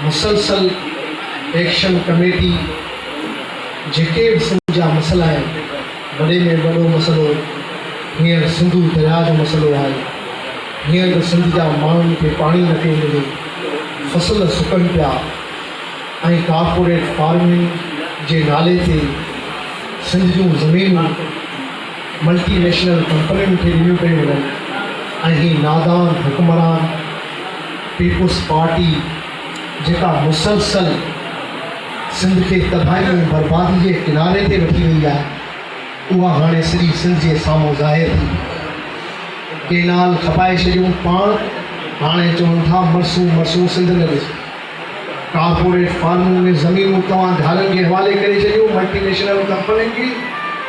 مسلسل action committee جيڪي به سنڌ جا مسئلا آهن وڏي ۾ وڏو مسئلو هينئر سنڌو درياء جو مسئلو آهي هينئر به سنڌ جا ماڻهن کي پاڻي نه پيو ملي فصل سڪن پيا ۽ ڪارپوريٽ فارمنگ جي نالي تي سنڌ جون زمينون ملٽي نيشنل ڪمپنين کي ڏنيون پيون وڃن ۽ هي نادان حڪمران پيپلز پارٽي جيڪا مسلسل سنڌ کي تباهي ۽ بربادي جي ڪناري تي وٺي وئي آهي اها هاڻي سڄي سنڌ جي سامهون ظاهر ٿي پئي. ڪينال کپائي ڇڏيون پاڻ هاڻي چون ٿا مرسون مرسون سنڌ نه ڏسون. ڪارپوريٽ فارمن ۾ زمينون توهان ڌارين جي حوالي ڪري ڇڏيون ملٽي نيشنل ڪمپنين جي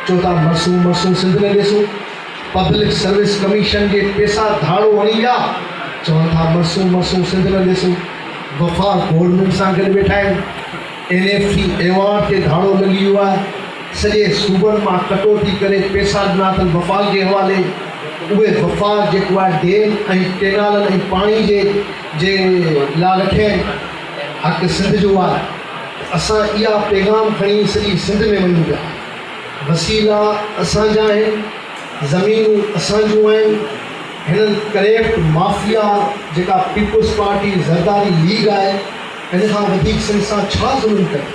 چئو ٿا مرسون مرسون سنڌ نه ڏسون. پبلڪ سروس ڪميشن جي پيسا ڌاڙو هڻي ويا چون ٿا مرسون مرسون سنڌ نه ڏسون. وفاق گورنمينٽ سان گڏ ويٺا آهن. اين ايف سي ايوارڊ تي ڌاڙو لڳي ويو آهي. سڄي صوبن مان ڪٽوتي ڪري پيسا ڏنا اٿن وفاق جي حوالي. اهي وفاق جيڪو آهي ڊيم ۽ ڪينالن ۽ پاڻي جي جي لا رکيائين حق سنڌ جو آهي ته اسان اها پيغام کڻي سڄي سنڌ ۾ وڃون پيا. وسيلا اسان جا آهن، زمينون اسان جون آهن، هنن ڪريپٽ مافيا جيڪا پيپلز پارٽي زرداري ليگ آهي ان کان وڌيڪ سنڌ سان ڇا ظلم ڪيو.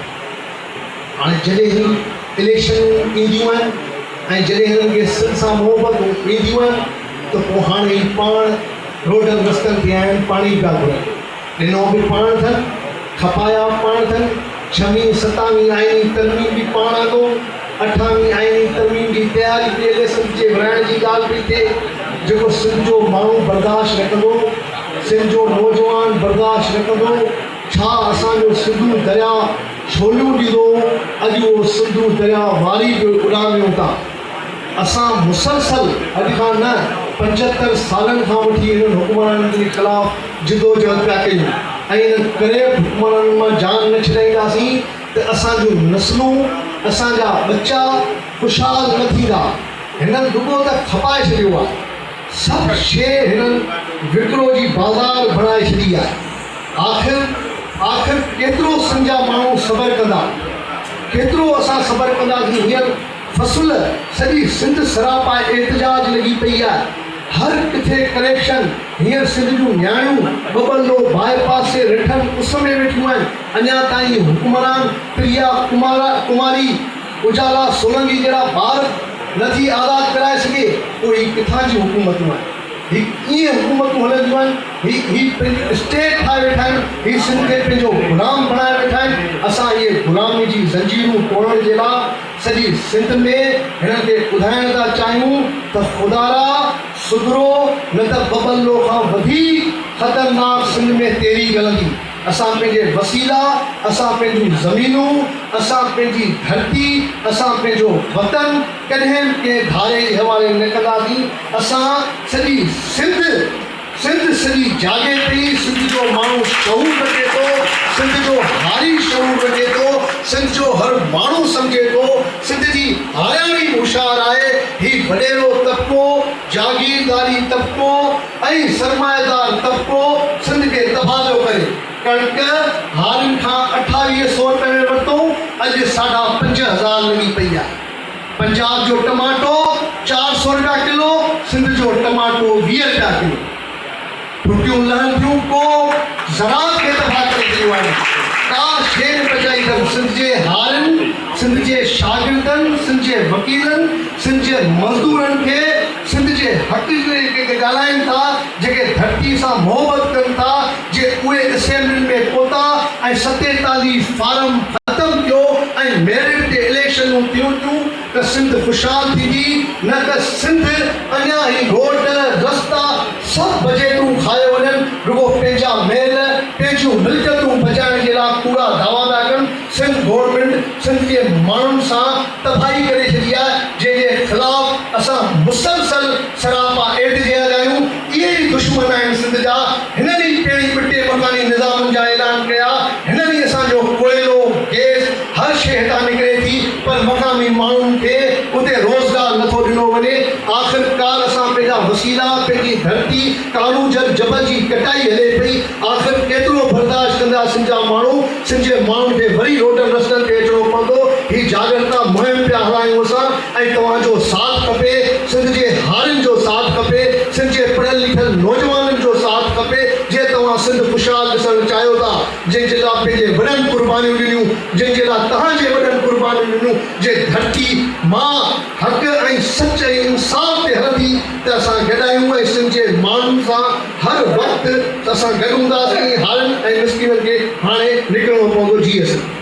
هاڻي جڏهن هي اليڪشنون اينديون آهن ۽ جڏهن هنن کي سنڌ سان محبتون اينديون آهن ته پوء هاڻي هي پاڻ روڊن رستن تي آهن پاڻي پيا گهرن. ڏنو به پاڻ اٿن، کپايا به پاڻ اٿن، ڇهوين ستاوين آئيني ترميم به پاڻ آندو، اٺاوين آئيني ترميم جي تياري پئي هلي، سنڌ جي ورهائڻ جي ڳالهه پئي ٿئي، جيڪو سنڌ جو ماڻهو برداشت نه ڪندو، سنڌ جو نوجوان برداشت نه ڪندو، ڇا اسان جو سنڌو درياء ڇوليون ڏيندو هو، اڄ اهو سنڌو درياء واري پيو اڏاميو ٿا. اسان مسلسل اڄ کان نه 75 سالن کان وٺي هنن حڪمرانن جي خلاف جدوجهد پيا ڪيون ۽ انهن ڪريپٽ حڪمرانن مان جان نه ڇڏائينداسين ته اسان جون نسلون اسان جا ٻچا خوشحال نه ٿيندا. هنن رڳو ته کپائي ڇڏيو آهي. سڀ شيء هنن وڪرو جي بازار بڻائي ڇڏي آهي. آخر آخر ڪيترو سنڌ جا ماڻهو صبر ڪندا؟ ڪيترو اسان صبر ڪنداسين؟ هينئر فصل سڄي سنڌ سراپا احتجاج لڳي پئي آهي. هر ڪٿي ڪرپشن. هينئر سنڌ جون نياڻيون ٻٻرلو باء پاس تي رٺل اس ۾ ويٺيون آهن. اڃا تائين حڪمران پريا ڪماري، اجالا سولنگي جهڙا ٻار نه ٿي آزاد ڪرائي سگهي. پوء هي ڪٿان جون حڪومتون آهن؟ هي ڪيئن حڪومتون هلنديون آهن؟ هي هي پنهنجي اسٽيٽ ٺاهي ويٺا آهن. هي سنڌ کي پنهنجو غلام بڻائي ويٺا آهن. اسان اهي غلامي جي زنجيرون ٽوڙڻ جي لاء سڄي سنڌ ۾ هنن کي ٻڌائڻ ٿا چاهيون ته خدارا سڌرو نه ته ٻٻرلو کان وڌيڪ خطرناڪ سنڌ ۾ تيري هلندي. اسان پنهنجي وسيلا، اسان پنهنجون زمينون، اسان پنهنجي ڌرتي، اسان پنهنجو وطن ڪڏهن به ڪنهن ڌارئي جي حوالي نه ڪنداسين. اسان سڄي سنڌ سنڌ سڄي جاڳي پئي، سنڌ جو ماڻهو شعور رکي ٿو، سنڌ جو هاري شعور رکي ٿو، سنڌ جو هر ماڻهو سمجهي ٿو، سنڌ جي هارياڻي به هوشيار آهي، هي وڏيرو طبقو، جاگيرداري طبقو ۽ سرمائيدار طبقو سنڌ کي تباهه پيو ڪري. ڪڻڪ هارين کان 28 سو رپئي ۾ ورتئون، اڄ ساڍا 5000 لڳي پئي آهي. پنجاب جو ٽماٽو 400 رپيا ڪلو، سنڌ جو ٽماٽو 20 رپيا ڪلو. ڦٽيون لهن ٿيون، ڪو زراعت کي تباهه ڪري ڇڏيو آهي. ڪا شيء نه بچائي اٿن. سنڌ جي هارين، سنڌ جي شاگردن، سنڌ جي وڪيلن، سنڌ جي مزدورن کي سنڌ جي حق جي جيڪي ڳالهائين ٿا، جيڪي ڌرتي سان محبت ڪن ٿا، جي اهي اسيمبلين ۾ پهتا ۽ 47 فارم ختم ٿيو ۽ ميرٽ تي اليڪشنون ٿيون ٿيون ته سنڌ خوشحال ٿيندي نه ته سنڌ اڃا هي روڊ رستا سڀ بجيٽون کايو وڃن رڳو پنهنجا محل پنهنجيون ملڪيتون بچائڻ جي لاء ڪوڙا دعويٰ پيا ڪن سنڌ گورنمينٽ سنڌ جي ماڻهن سان تباهي ڪري ڇڏي آهي جنهن جي خلاف اسان مسلسل سراپا احتجاج آهيون اهي ئي دشمن آهن سنڌ جا، هنن ئي پهرين ٻٽي مڪاني نظامن جا اعلان ڪيا، هنن ئي اسان جو ڪوئلو، گئس، هر شيء هتان نڪري ٿي پر مقامي ماڻهن کي اتي روزگار نٿو ڏنو وڃي، آخر ڪار اسان پنهنجا وسيلا، پنهنجي ڌرتي، ڪارونجهر جبل جي ڪٽائي هلي پئي، آخر ڪيترو برداشت ڪنداسين. ويندا سنڌ جا ماڻهو، سنڌ جي ماڻهن کي وري روڊن رستن تي اچڻو پوندو، هي جاڳرتا مهم پيا هلايون اسان ۽ توهان جو ساٿ کپي، سنڌ جي هارين جو ساٿ کپي، سنڌ جي پڙهيل لکيل نوجوانن جو ساٿ کپي، جي توهان سنڌ خوشحال ڏسڻ چاهيو ٿا، جن جي لاء پنهنجي وڏن قربانيون ڏنيون، جن جي لاء توهان جي وڏن قربانيون ڏنيون، جي ڌرتي ماء حق ۽ سچ ۽ انصاف تي هلندي ته اسان گڏ آهيون ۽ سنڌ جي ماڻهن سان هر وقت اسان گڏ هونداسين ۽ هارين ۽ مسڪينن کي هاڻي نڪرڻو پوندو جيئي سنڌ.